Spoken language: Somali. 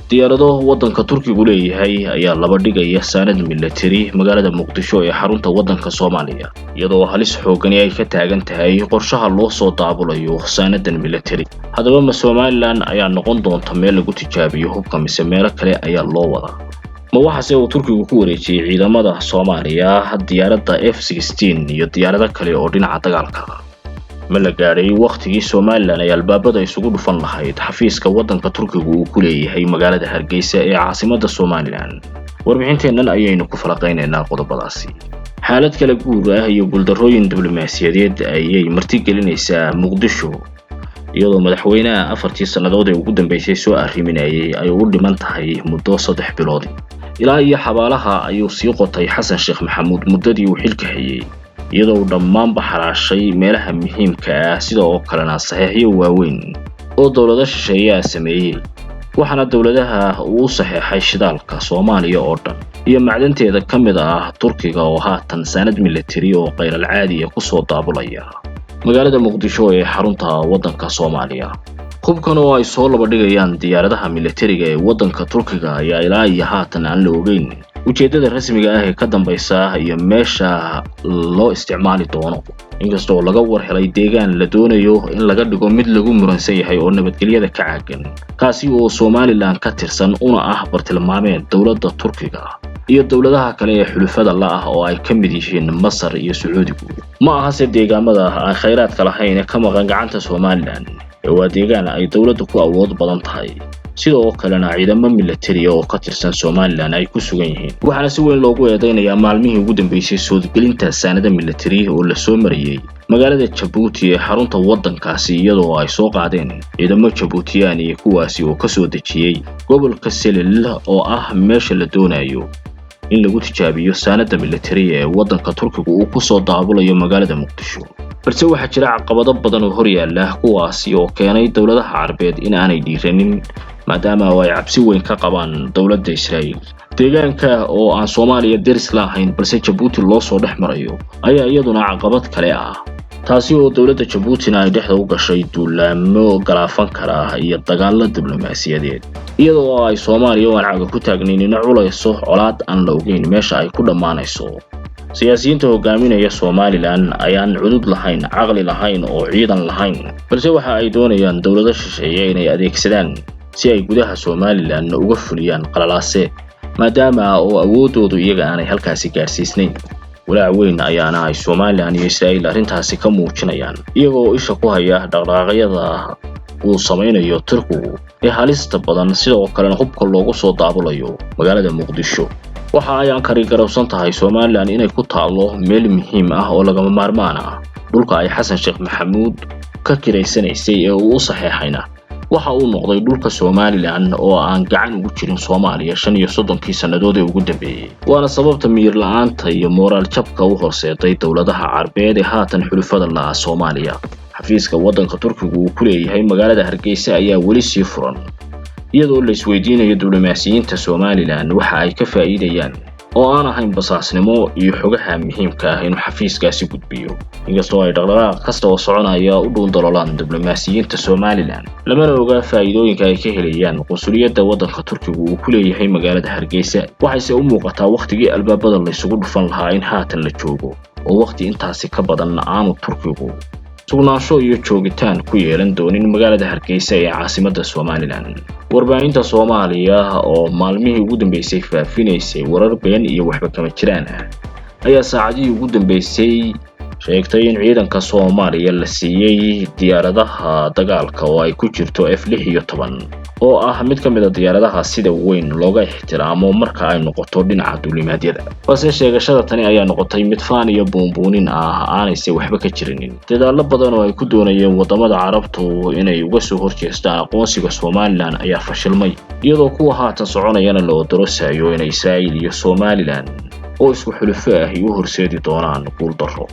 Diyaarado waddanka Turkigu leeyahay ayaa laba dhigaya saanad military magaalada Muqdisho ee xarunta waddanka Soomaaliya, iyadoo halis xoogani ay ka taagan tahay qorshaha loo soo daabulayo saanadan military. Haddaba ma Somaliland ayaa noqon doonta meel lagu tijaabiyo hubka, mise meelo kale ayaa loo wadaa? Ma waxaase uu Turkigu ku wareejiyey ciidamada Soomaaliya diyaaradda F-16 iyo diyaarado kale oo dhinaca dagaalka ah? Ma la gaadhay wakhtigii Somaliland ay albaabada isugu dhufan lahayd xafiiska waddanka Turkigu uu ku leeyahay magaalada Hargeysa ee caasimadda Somaliland? Warbixinteennan ayaynu ku falaqaynaynaa qodobadaasi. Xaalad kala guur ah iyo guuldarrooyin diblomaasiyadeed ayay martigelinaysaa Muqdisho, iyadoo madaxweynaha 4tii sannadood ee ugu dambeysay soo arriminayay ay u dhiman tahay muddo 3 bilood. Ilaa iyo xabaalaha ayuu sii qotay Xasan Sheekh Maxamuud muddadii uu xilka hayay, iyadoo uu dhammaanba xaraashay meelaha muhiimka ah, sida oo kalena saxeexyo waaweyn oo dowlado shisheeyaa sameeyey. Waxaana dowladaha uu u saxeexay shidaalka Soomaaliya oo dhan iyo macdanteeda ka mid ah Turkiga, oo haatan saanad military oo khayral caadiya kusoo daabulaya magaalada Muqdisho ee xarunta waddanka Soomaaliya. Hubkan oo ay soo laba dhigayaan diyaaradaha militariga ee waddanka Turkiga ayaa ilaa iyo haatan aan la ogeyn ujeeddada rasmiga ah ee ka dambaysa iyo meesha loo isticmaali doono, inkastoo laga war helay deegaan la doonayo in laga dhigo mid lagu muransan yahay oo nabadgelyada ka caagan, kaasi oo Somaliland ka tirsan una ah bartilmaameed dowladda Turkiga iyo dowladaha kale ee xulufada la ah oo ay ka mid yihiin Masar iyo Sacuudigu. Ma ahase deegaamada aan khayraadka lahayn ee ka maqan gacanta Somaliland ee waa deegaan ay dowladdu ku awood badan tahay, sidoo kalena ciidamo military oo ka tirsan Somaliland ay ku sugan yihiin. Waxaana si weyn loogu eedeynayaa maalmihii ugu dambeysay soodgelinta saanada military oo la soo mariyey magaalada Jabuuti ee xarunta waddankaasi, iyadoo ay soo qaadeen ciidamo Jabuutiyaan iyo kuwaasi oo ka soo dejiyey gobolka Selil, oo ah meesha la doonayo in lagu tijaabiyo saanada military ee waddanka Turkigu uu ku soo daabulayo magaalada Muqdisho. Balse waxaa jira caqabado badan oo horyaala, kuwaasi oo keenay dowladaha Carbeed in aanay dhiiranin, maadaama oo ay cabsi weyn ka qabaan dowladda Israa'iil. Deegaanka oo aan Soomaaliya deris la ahayn balse Jabuuti loo soo dhex marayo ayaa iyaduna caqabad kale ah, taasi oo dowladda Jabuutina ay dhexda u gashay duulaamo galaafan kara iyo dagaallo diblomaasiyadeed, iyadoo ay Soomaaliya oo aan caga ku taagnaynina culayso colaad aan la ogeyn meesha ay ku dhammaanayso. Siyaasiyiinta hogaaminaya Somaliland ayaan cudud lahayn, caqli lahayn oo ciidan lahayn, balse waxa ay doonayaan dowlado shisheeye inay adeegsadaan si ay gudaha Somaliland uga fuliyaan qalalaase, maadaama oo awoodoodu iyaga aanay halkaasi gaadhsiisnayn. Walaac weyn ayaana ay Somaliland iyo Israa'iil arrintaasi ka muujinayaan, iyagoo isha ku haya dhaqdhaqaaqyada uu samaynayo Turkigu ee halista badan, sidoo kalena hubka loogu soo daabulayo magaalada Muqdisho. Waxa ay Ankari garowsan tahay Somaliland inay ku taallo meel muhiim ah oo lagama maarmaan ah. Dhulka ay Xasan Sheekh Maxamuud ka kiraysanaysay ee uu u saxeexayna waxa uu noqday dhulka Somaliland oo aan gacan ugu jirin Soomaaliya 35kii sannadood ee ugu dambeeyey. Waana sababta miyir la'aanta iyo moraal jabka u horseeday dowladaha Carbeed ee haatan xulufada la ah Soomaaliya. Xafiiska waddanka Turkigu uu ku leeyahay magaalada Hargeysa ayaa weli sii furan, iyadoo la isweydiinayo diblomaasiyiinta Somaliland waxa ay ka faa'iidayaan oo aan ahayn basaasnimo iyo xogaha muhiimka ah inuu xafiiskaasi gudbiyo. Inkastoo ay dhaqdhaqaaq kasta oo soconaya u dhuundalolaan diblomaasiyiinta Somaliland, lamana oga faa'iidooyinka ay ka helayaan qunsuliyadda waddanka Turkigu uu ku leeyahay magaalada Hargeysa. Waxayse u muuqataa wakhtigii albaabada la isugu dhufan lahaa in haatan la joogo, oo wakhti intaasi ka badan aanu Turkigu sugnaansho iyo joogitaan ku yeelan doonin magaalada Hargeysa ee caasimadda Somaliland. Warbaahinta Soomaaliya oo maalmihii ugu dambeysay faafinaysay warar been iyo waxba kama jiraan ah ayaa saacadihii ugu dambeysay sheegtay in ciidanka Soomaaliya la siiyey diyaaradaha dagaalka oo ay ku jirto F-16, oo ah mid ka mid a diyaaradaha sida weyn looga ixtiraamo marka ay noqoto dhinaca duulimaadyada. Balse sheegashada tani ayaa noqotay mid faan iyo buunbuunin ah, aanayse waxba ka jirinin. Dadaallo badan oo ay ku doonayeen wadamada Carabtu inay uga soo horjeestaan aqoonsiga Somaliland ayaa fashilmay, iyadoo kuwa haatan soconayana la odorosayo inay Israa'iil iyo Somaliland oo isku xulufo ah u horseedi doonaan guuldarro.